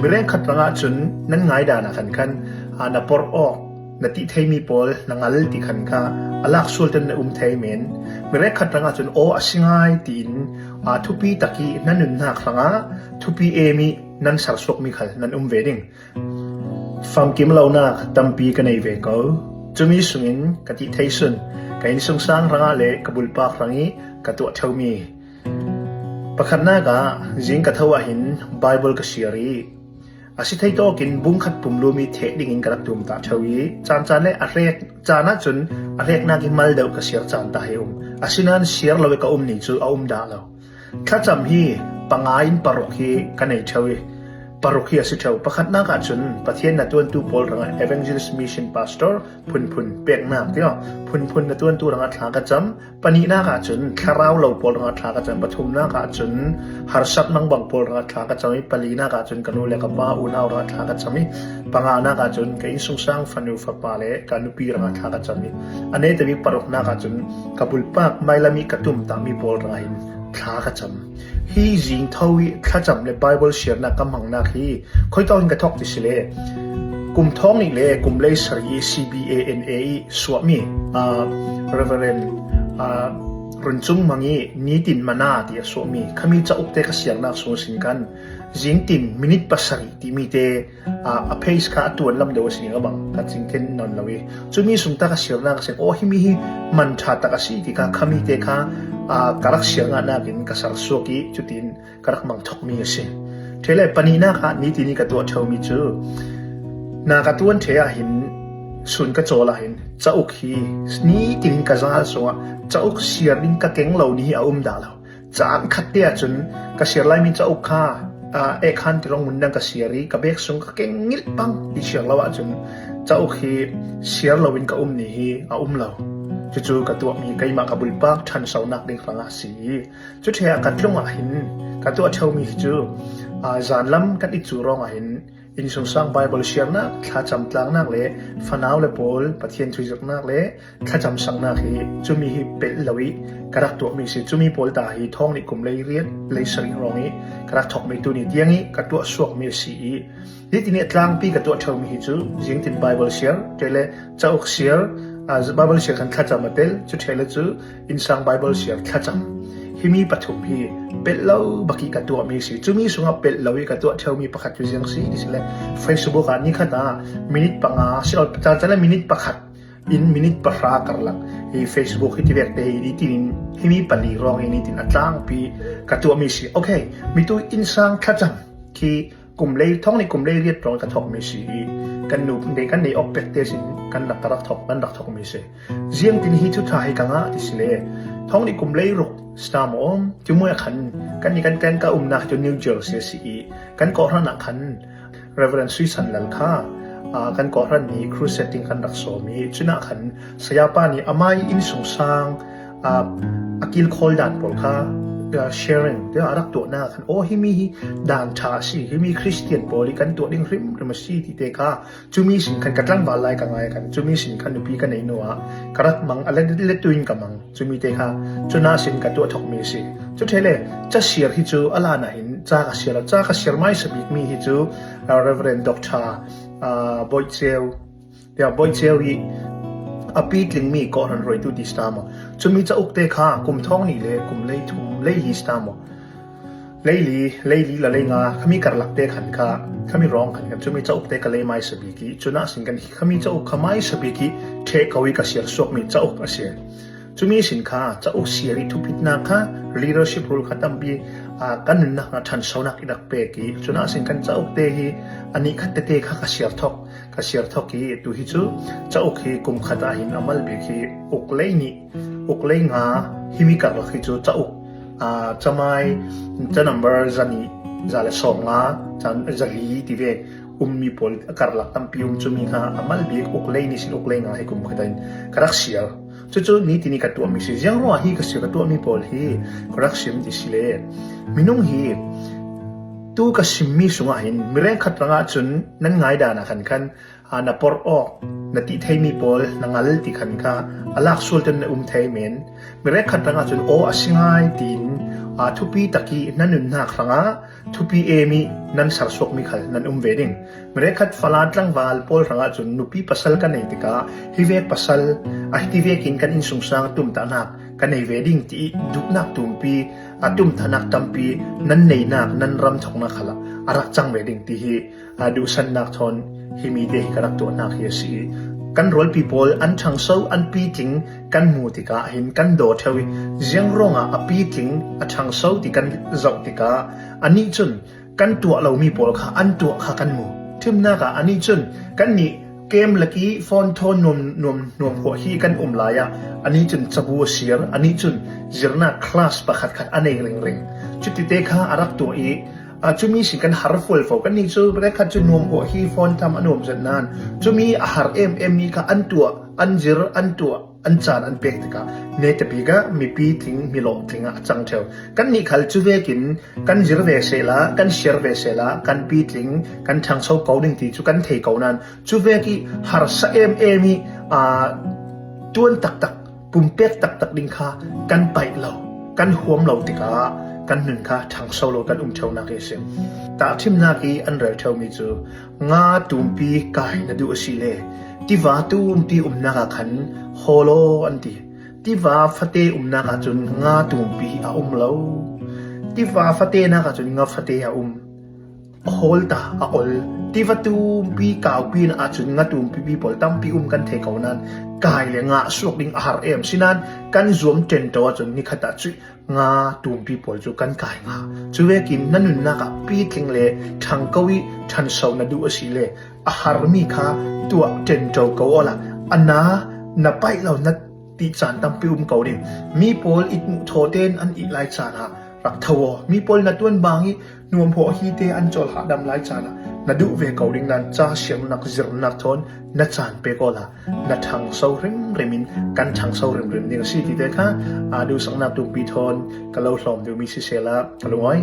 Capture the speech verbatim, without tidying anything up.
Mireng khat rangah cun nan ngaidan ah khan khan, aa, na porh awk, na tih theimi pawl na ngal ti khan kha a laksual ten na um thei men. Mireng khat rangah cun aw a si ngai tiin, aa, thupi tak ih na nunnak hrangah thupi em ih nan sersuakmi khal nan um ve ding. Famkim lonak tampi ka nei ve ko. Cumi sungin ka tih thei sun, ka innsungsang hrangah le ka bulpak hrangih ka tuah ṭheumi. Pakhatnak ah zing ka tho ahhin Baibal ka siar ih a si thei tawkin bungkhat pumlum ih theh dingin ka rak tumtah ṭheu ih caan caan le a hrek caan ahcun a hreknak ih mal deuh ka siar caan ta hi um. Asinain siar lo ih ka um ni cu a um dah lo. Thlacam hi panga in paruk hi ka nei ṭheu ih paruk hi a si ṭheu. Pakhatnak ahcun Pathian na tuantu pawl hrangah evangelist mission pastor phunphun peknak tiah phunphun na tuantu hrangah thla ka cam. Pahnihnak ahcun thlarau lo pawl hrangah thla ka cam. Pathumnak ahcun harsat mangbang pawl hrangah thla ka cam ih palinak ahcun ka nu le ka pa unau hrangah thla ka cam ih panganak ahcun ka innsungsang fanu fapa le ka nupi hrangah thla ka cam ih a neta bik paruknak ahcun ka bulpak mailam ih ka tumtahmi pawl hrangah hin thla ka cam. Hi zing tho ih thlacam le Baibal siarnak ka hmangnak hi khuitawk in ka thawk ti si le kum thawng nih le kum lei sarih ih C B A N A ih suahmi, aa, Reverend, aa, Run Cung Mang ih nitin mana tiah suahmi khami cauk te ka siarnak sung sin khan zingtin minit pasarih timi te, aa, a pace kha a tuan lam deuh a si ding a bang ka cingken nawn lo ih cumi sung tak a siarnak a si. Aw, himi hi man ṭha tak a si ti kha khami te kha, aa, ka rak siar ngahnak in ka sersuak ih cutin ka rak mang thokmi a si. Ṭheh le pahnihnak ah nitin ih ka tuah ṭheumi cu na ka tuan ṭheh ahhin sun ka cawl ahhin cauk hi nitin in ka zal sungah cauk siar ding ka keng lo ni hi a um dah lo. Caan khat te ahcun ka siar laimi cauk kha, aa, ehkhan ti lawng mundang ka siar ih ka bek sung ka keng ngilh pang ti siar lo ahcun cauk hi siar loin ka um ni hi a um lo. Cucu ka tuahmi keimah ka bulpak ṭhansonak ding hrangah a si ih cu ṭheh ah ka tlung ahhin ka tuah ṭheumi hi cu, aa, zanlam kan i cu rawng ahhin innsungsang Baibal siarnak, thlacam tlangnak le fanau le pawl Pathian thu zirhnak le thlacam saknak hi cumi hi pelh lo ih ka rak tuahmi a si. Cumi pawl ta hi thawng nih kum lei riat lei sarih rawng ih ka rak thokmi tuni tiang ih ka tuah suakmi a si ih nitin ih a tlangpi ka tuah ṭheumi hi cu zingtin Baibal siar, ṭheh le cauk siar, aa, Baibal siar khan thlacam a tel, cu ṭheh le cu innsang Baibal siar thlacam. Himi pathum hi pelh lo bak ih ka tuahmi a si. Cumi sungah pelh lo ih ka tuah ṭheumi pakhat cu ziang si ti si le Facebook ah nikhat ah minit panga si lo, caan caan le minit pakhat in minit pahra karlak hi Facebook hi tivek te hi nitin in himi pali rawng hi nitin a tlangpi ka tuahmi a si. Okay, mitu innsang thlacam khi kum lei, thawng nih kum lei riat rawng ka thokmi si ih kan nu kan nei awk pek te sin kan rak ka rak thok, kan rak thokmi si. Ziangtin hi thu ṭha hi ka ngah ti si le thawng nih kum lei ruk si ta maw, cumi ah khan kan nih kan kan ka umnak hi cu New Jersey a si ih kan kawhhran ah khan Reverend Sui San Lal kha, aa, kan kawhhran nih crusade ding kan rak sawm ih cunah khan sayapa nih amai innsungsang, aa, a kilkhawl dan pawl kha, aa, sharing tiah a rak tuahnak ah khan aw himi hi dan ṭha a si, himi Khristian pawl ih kan tuah ding hrimhrim a si ti te kha cumi sin khan ka tlangval lai ka ngai khan cumi sin khan nupi ka nei hnu ah ka rak mang a let, let tu in ka mang. Cumi te kha cunah sin ka tuah thokmi a si. Cu ṭheh le ca siar hi cu a lan ahhin ca ka siar, ca ka siar maisa bikmi hi cu, aa, Reverend Doctor, aa, Boih Ceu, tiah Boih Ceu ih a pitlingmi kawhhran hruaitu ti si ta maw? Cumi cauk te kha kum thawng nih le kum lei thum lei li si ta maw? Lei li, lei li le lei nga, khami karlak te khan kha, khami rawng khan khan cumi cauk te ka lei maisa bik ih cunah sin khan khami cauk kha maisa bik ih ṭheh ko ih ka siar suakmi cauk a si. Cumi sin kha cauk siar ih thupitnak kha leadership role kha tampi, aa, kan nunnak ah ṭhansonak i rak pek ih cunah sin khan cauk te hi a nih khat tete kha ka siar thok, ka siar thok ih tu hi cu cauk hi kum khat ah hin a mal bik hi uk lei nih, uk lei nga, himi karlak hi cu cauk, aa, camai, ca number za nih, za le sawm nga, ca, za li ti ve ummi pawl a karlak tampi um cumi kha a mal bik uk lei nih sin uk lei nga hi kum khat ah hin ka rak siar. Cucu nitin ih ka tuahmi si. Ziang ruangah hi ka siar ka tuahmi pawl hi ka rak sim ti si le minung hi tu ka simmi sungah hin mireng khat rangah cun nan ngaidan ah khan khan, aa, na porh awk, na tih theimi pawl na ngal ti khan kha a laksual ten na um thei men. Mirek khat rangah cun aw a si ngai tiin, aa, thupi tak ih na nunnak hrangah thupi em ih nan sersuakmi khal nan um ve ding. Mirekhat fala tlangval pawl hrangah cun nupi pasal ka nei tikah hivek pasal a hiti vekin kan innsungsang a tumtahnak ka nei ve ding tiih duhnak tumpi a tumtahnak tampi nan neinak nan ramthawknak khalah a rak cang ve ding tihi a duhsannak thawn himi te hi ka rak tuahnak hi a si ih kan rualpi pawl an ṭhangso an pitling kan hmu tikah hin kan daw ṭheu ih ziang ruangah a pitling a ṭhangso ti kan zoh tikah anih cun kan tuah lomi pawl kha an tuah kha kan hmu. Ṭhimnak ah anih cun kannih kem lakih phone thawn nuam nuam nuam huah hi kan um lai ah anih cun cabu a siar, anih cun zirnak class pakhatkhat a nei ringring. Cutite kha a rak tuah ih a cumi sin kan har fualfo. Kannih cu rekhat cu nuam huah hi phone tam a nuam zet nain cumi a har em em mi kha an tuah, an zir, an tuah, an caan an pek tikah netabik ah mipi tling, milawh tling ah a cang ṭheu. Kannih khal cu vekin kan zir ve sehla, kan siar ve sehla, kan pitling, kan ṭhangso ko ding ti cu kan thei ko nain cu vek ih harsa em em ih aa, tuan taktak, pumpek taktak ding kha kan paih lo, kan huam lo tikah kan nun kha ṭhangso lo kan um ṭheunak hi a si. Tahṭhimnak ih an rel ṭheumi cu nga tumpi kai na duh a si le tiva tumpi umnak ah khan hawl aw an ti. Tiva fate umnak ah cun nga tumpi a um lo. Tiva fatenak ah cun nga fate a um. A hawl ta, a ol. Tiva tumpi kaupi in ah cun nga tumpipi pawl tampi um kan thei ko nain kai le ngah suak ding a har em. Sinain kan zuam ṭenṭo ah cun nikhat ah cuih nga tumpi pawl cu kan kai ngah. Cu vekin na nunnak ah pitling le ṭhangko ih ṭhanso na duh a si le a harmi kha tuah ṭenṭo ko awla a na na paih lo na ti caan tampi um ko ding. Mi pawl ih hmuh thaw tein an ih lai caan ah rak tho aw. Mi pawl na tuan bang ih nuam huah hi te an cawl hahdam lai caan ah na duh ve ko ding nain ca siarnak zirnak thawn na caan pek awla na ṭhangso hrimhrim in kan ṭhangso hrimhrim ding a si tite kha aa duhsaknak tumpi thawn ka lo hlawm duhmi sisehla ka lungawi.